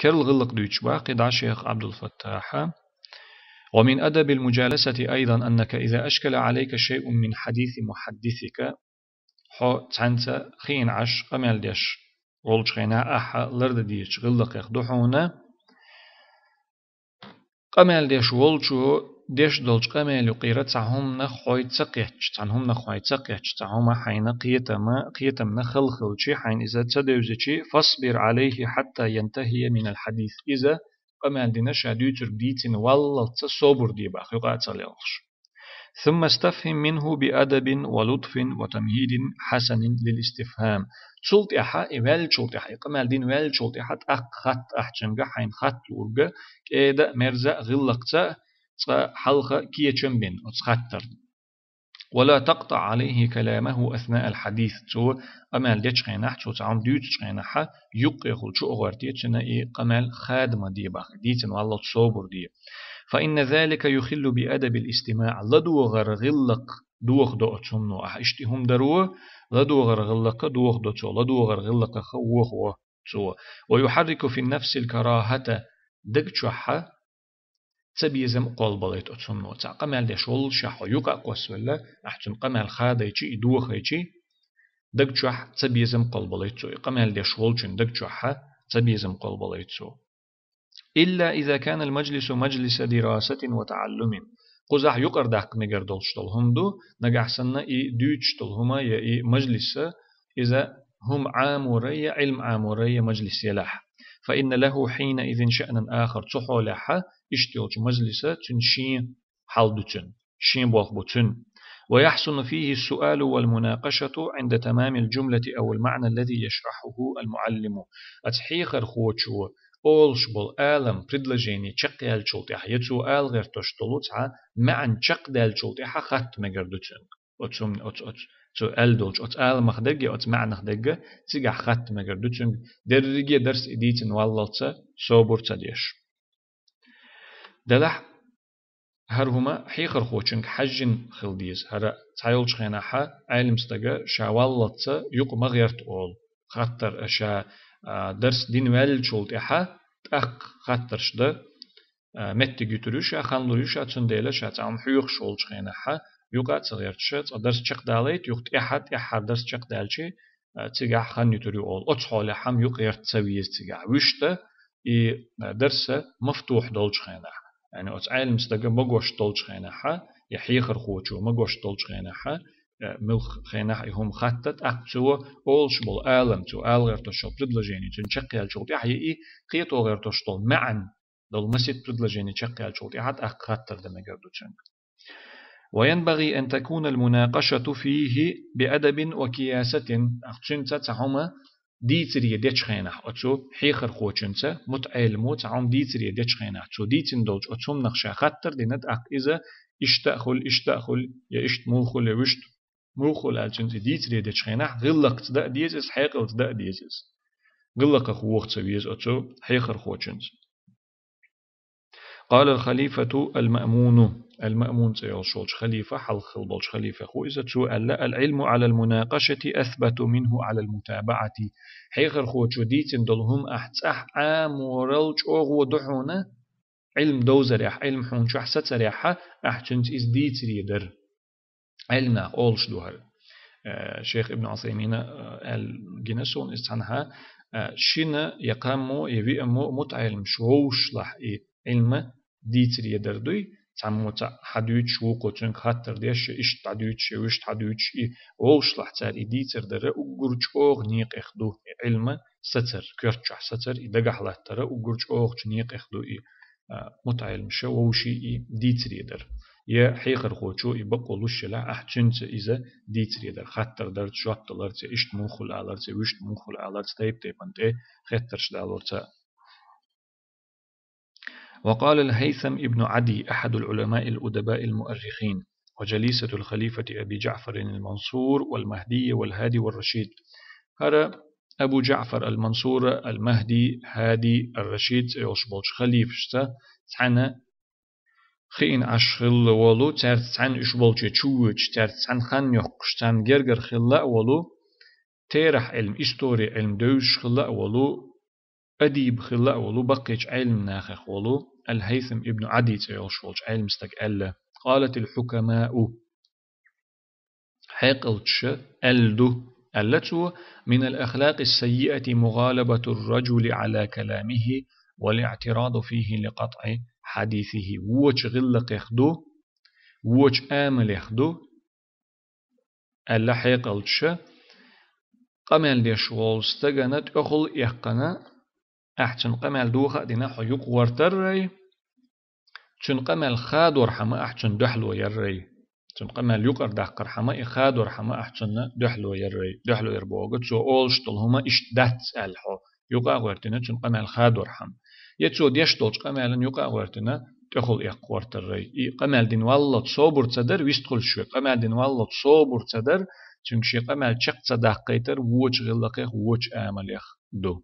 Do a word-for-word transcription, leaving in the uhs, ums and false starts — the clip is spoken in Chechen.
Керла гӀиллакх дуьйцуш баьхкина дӀа шейх Ӏабдул-Фаттахьа: ومن أدب المجالسة أيضا أنك إذا أشكل عليك شيء من حديث محدثك, хьо цхьаьнца хиъна Ӏаш къамел деш волчу хенахь ахьа лардан дезачу гӀиллакхех ду хьуна, къамел деш волчо деш долчу къамел юкъера цхьа хӀуманах хьой ца кхетча, цхьана хӀуманах хьой ца кхетча, цхьа хӀума хьайна кхетама, кхетамна хала хилчи, хьайна иза ца девзичи, فاصبر عليه حتى ينتهي من الحديث. Иза къамел дина ша дуьйцург дийцина валлалц собар де баьхкина, юкъа а ца лелхаш. ثم استفهم منه بأدب ولطف وتمهيد حسن للاستفهام. Цул тӀаьхьа, и ваьллачул тӀаьхьа, и къамел дина ваьллачул тӀаьхьа тӀаккха хатта ахь цуьнга хьайна хатта луург, кӀеда а, мерза а, гӀиллакхца а, цкъа хьалха кечам бина оцу хаттарна. ولا تقطع عليه كلامه أثناء الحديث. Цо къамел дечу хенахь, цо цхьа хӀума дуьйцучу хенахь, юккъехула чу а гӀорте цуьнан и къамел хада ма де баьхкина, дийцина валлалц собар де. فإن ذلك يخل بأدب الاستماع. ЛадогӀара гӀиллакх дохадо оцу хӀумано. Ахьа иштта и хӀума даро, ладогӀара гӀиллакх дохадо цо, ладогӀара гӀиллакхах вохаво цо. ويحرك في النفس الكراهة. Даг чохь ца безам а кхолбалийта оцу хӀумано. Цхьа къамел деш воллушехь хьо юкъа а кхоссавелла, ахь цуьнан къамел хадайчи, и дохайчи, даг чохь ца безам а кхолбалийта цо, и къамел деш волчун даг чохь ца безам а кхолбалийта цо. إلا إذا كان المجلس مجلس دراسة وتعلم. Кхузахь юкъара даккха мегар долуш долу хӀума ду, нагахь санна и дуьйцуш долу хӀума я и мажлис, иза хӀума Ӏаморан я Ӏилма Ӏаморан я мажлис елахь. فإن له حينئذ شأنا آخر. Цу хьолехь, иштта йолчу мажлиса цуьнан шен хьал ду цуьнан, шен болх бу цуьнан. ويحسن فيه السؤال والمناقشة عند تمام الجملة أو المعنى الذي يشرحه المعلم. Оцу хьехархочо олуш болу алам, предложени чекхъяьллачул тӀаьхьа, я цо ала гӀерташ долу цхьа маьӀна чекхдаьллачул тӀаьхьа хатта мегар ду цуьнга. Оцу хӀуман, оцу, оцу, цо аьлла долчу оцу аламах дерг я оцу маьӀнах дерг, цигахь хатта мегар ду цуьнга, дерриге дарс и дийцина валлалц собар ца деш. Делахь, хӀара хӀума хьехархочуьнга хьаьжжина хила деза. ХӀара цхьайолчу хенахь Ӏелам стага ша валлалц юкъа ма гӀерта олу. Хаттар ша, а, дарс дина ваьллачул тӀаьхьа тӀаккха хаттарш дан, а, меттиг юьтур ю ша, хан лур ю ша, цундела ша цхьа хӀума хьоьхуш волчу хенахь юкъа а ца гӀерташ, цкъа дарс чекхдалийта, юха тӀаьхьа, тӀаьххьара дарс чекхдаьлчи, а, цигахь хан юьтур ю олу. Оцу хьолехь хӀума юкъа гӀерта ца веза цигахь. Вуьшта и, а, дарса мафтухь долчу хенахь, яъни оцу Ӏелам стага магош долчу хенахь, я хьехархочо магош долчу хенахь, а, муьлхха хенахь и хӀума хатта, тӀаккха цо олуш болу алам, цо ала гӀерташ йолу предложени цуьнан чекхъяьллачул тӀаьхьа, я и кхето гӀерташ долу маьӀна долу масийтта предложени чекхъяьллачул тӀаьхьа тӀаккха хаттар дан мегар ду цуьнга. وينبغي أن تكون المناقشة فيه بأدب وكياسة. ТӀаккха цуьнца цхьа хӀума дийцаре дечу хенахь, оцу хьехархочуьнца, мутаӀелимо цхьа хӀума дийцаре дечу хенахь, цо дийцина долчу оцу хӀуманах ша хаттар дина, тӀаккха иза иштта а хуьлу, иштта а хуьлу, я иштта муха хуьлу, я вуьшта муха хуьлу аьлла цуьнца и дийцаре дечу хенахь, гӀиллакхца дан а деза иза, хьекъалца дан а деза иза. ГӀиллакхах воха ца веза оцу хьехархочуьнца. قال الخليفة المأمون. Ал-Маъмун цӀе йолуш волчу халифа, хьалха хилла болчу халифех ву иза, цо аьлла: العلم على المناقشة أثبت منه على المتابعة. Хьехархочо дийцина долу хӀума ахь цӀахь Ӏаморал чӀогӀа ду хьуна, Ӏилма довзарехь, Ӏилма хьуна чохь сацарехь, ахь цуьнца иза дийцаре дара. Ӏелам наха олуш ду хӀара. Э, шейх Ибн Ӏусаймина, э, аьлла гина суна иза цхьанхьа, э, шина я кхаммо, я виаммо мутаӀелимаш вовшашлахь и Ӏилма дийцаре дар дуй, цхьаммо цхьаъ хьадуьйцуш, вукхо цуьнга хаттар деш, я иштта хьадуьйцуш, я вуьшта хьадуьйцуш, и вовшашлахь цара и дийцар дара уггар чӀогӀа некъех ду, и Ӏилма сацар, коьрта чохь сацар, и дагахь латтара уггар чӀогӀачу некъех ду и, а, мутаӀелимаша вовшийн и дийцаре дар. Я хьехархочо и бакъо луш елахь, ахь цуьнца иза дийцаре дар, хаттар дарца, жоп даларца, иштта муха хуьлу аларца, вуьшта муха хуьлу аларца, тайп-тайпана тӀе хеттарш даларца. وقال الهيثم ابن عدي، أحد العلماء الأدباء المؤرخين، وجليسة الخليفة أبي جعفر المنصور والمهدي والهادي والرشيد. ХӀара Абу ДжаӀфар ал-Мансура, ал-Махди, Хади, ар-Рашид цӀе йолуш болчу халифашца цхьаьна хиъна Ӏаш хилла волу, цаьрца цхьаьна уьш болче чувоьдуш, цаьрца цхьаьна хан йоккхуш, царна гергара хилла а волу, терахь Ӏилма, истори Ӏилма девзаш хилла а волу, адиб хилла а волу, баккхийчу Ӏелам нахах волу, Ал-Хайтам ибн Ӏади цӀе йолуш волчу Ӏелам стага аьлла: «Къалатил хьукамау». Хьекъалчаша аьлла ду, аьлла цо: «Минал ахлакъис саййиати мугъалабатур ражули Ӏала каламихи вал иътираду фихи ликъатӀи хьадисихи». Вочу гӀиллакхех ду, вочу амалех ду, аьлла хьекъалчаша, къамел деш волу стагана тӀехула эккхана, ахь цуьнан къамел доха а дина, хьо юкъа гӀортаррай, цуьнан къамел хадорхьама ахь цунна дуьхьало яррай. Цуьнан къамел юкъара даккхархьама, и хадорхьама ахь цунна дуьхьало яррай. Дуьхьало яр бохург, цо олуш долу хӀума иштта дац аьлла хьо юкъа а гӀоьртина, цуьнан къамел хадорхьама. Я цо деш долчу къамелан юкъа а гӀоьртина, тӀехула эккха гӀортаррай. И къамел дина валлалц собар ца дар, вистхуьлуш верг къамел дина валлалц собар ца дар, цуьнга шен къамел чекх ца даккхайтар вочу гӀиллакхех, вочу амалех ду.